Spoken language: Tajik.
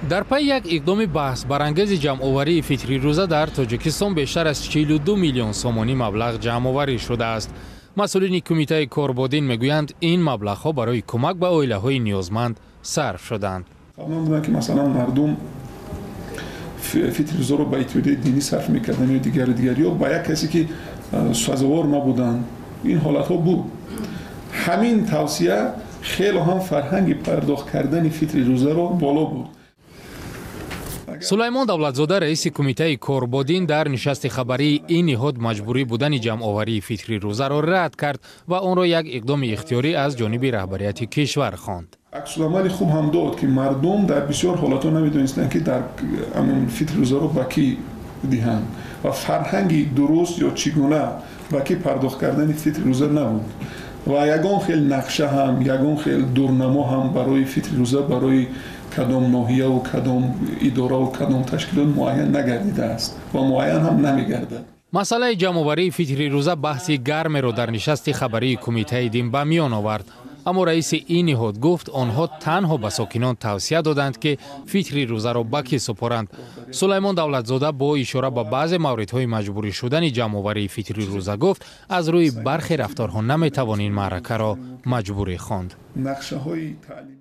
Дар пайи як иқдоми баҳсбарангези ҷамъоварии фитри рӯза дар Тоҷикистон бештар аз 42 миллион сомонӣ маблағ ҷамъоварӣ шудааст. Масъулини Кумитаи кор бо дин мегӯянд, ин маблағҳо барои кӯмак ба оилаҳои ниёзманд сарф шуданд. Қаблан буданд, ки масалан мардум фитри рӯзаро ба иттиҳодияи динӣ сарф мекарданд ё дигару дигар, ё ба як касе, ки сазовор набуданд. Ин ҳолатҳо буд. Ҳамин тавсия хело ҳам фарҳанги пардохт кардани фитри рӯзаро боло бурд. Сулаймон Давлатзода, раиси Кумитаи кор бо дин, дар нишасти хабарии ин ниҳод маҷбурӣ будани ҷамъоварии фитри рӯзаро рад кард ва онро як иқдоми ихтиёрӣ аз ҷониби раҳбарияти кишвар хонд. Аксуламали хуб ҳам дод, ки мардум дар бисёр ҳолатҳо намедонистанд, ки дар ҳамун фитри рӯзаро ба кӣ диҳанд, ва фарҳанги дуруст ё чӣ гуна ба кӣ пардохт кардани фитри рӯза набуд, ва ягон хел нақша ҳам, ягон хел дурнамо ҳам барои фитри рӯза барои кадом ноҳияву кадом идораву кадом ташкилот муайян нагардидааст ва муайян ҳам намегардад. Масъалаи ҷамъоварии фитри рӯза баҳси гармеро дар нишасти хабарии Кумитаи дин ба миён овард. Аммо раиси ин ниҳод гуфт, онҳо танҳо ба сокинон тавсия доданд, ки фитри рӯзаро ба кӣ супоранд. Сулаймон Давлатзода бо ишора ба баъзе мавридҳои маҷбурӣ шудани ҷамъоварии фитри рӯза гуфт, аз рӯи бархе рафторҳо наметавон ин маъракаро маҷбурӣ хонд. Нақшаҳои таълимӣ.